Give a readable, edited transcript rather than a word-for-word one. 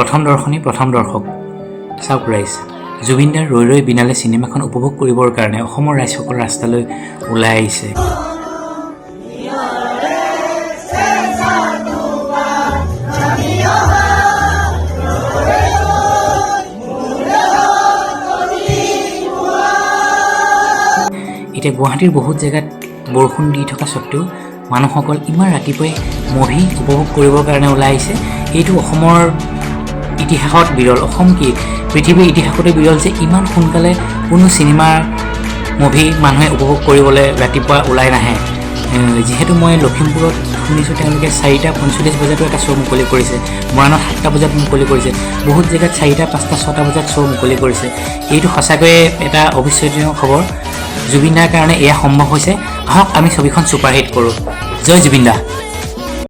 প্ৰথম দৰ্শনী, প্ৰথম দৰ্শক। চাওক ৰাইজ, জুবিনদাৰ ৰৈ ৰৈ বিনালে চিনেমাখন উপভোগ কৰিবৰ কাৰণে অসমৰ ৰাইজসকল ৰাস্তালৈ ওলাই আহিছে। এতিয়া গুৱাহাটীৰ বহুত জেগাত বৰষুণ দি থকা স্বত্তেও মানুহসকল ইমান ৰাতিপুৱাই মুভি উপভোগ কৰিবৰ কাৰণে ওলাই আহিছে। এইটো অসমৰ ইতিহাসত বিৰল, অসম কি পৃথিৱীৰ ইতিহাসতে বিৰল যে ইমান সোনকালে কোনো চিনেমাৰ মুভি মানুহে উপভোগ কৰিবলৈ ৰাতিপুৱা ওলাই নাহে। যিহেতু মই লখিমপুৰত শুনিছোঁ, তেওঁলোকে 4:45 বজাতো এটা শ্ব' মুকলি কৰিছে, মৰাণত 7টা বজাত মুকলি কৰিছে, বহুত জেগাত 4টা, 5টা, 6টা বজাত শ্ব' মুকলি কৰিছে। এইটো সঁচাকৈয়ে এটা অবিশ্বাসনীয় খবৰ। জুবিনদাৰ কাৰণে এয়া সম্ভৱ হৈছে। আহক, আমি ছবিখন ছুপাৰহিট কৰোঁ। জয় জুবিন দা।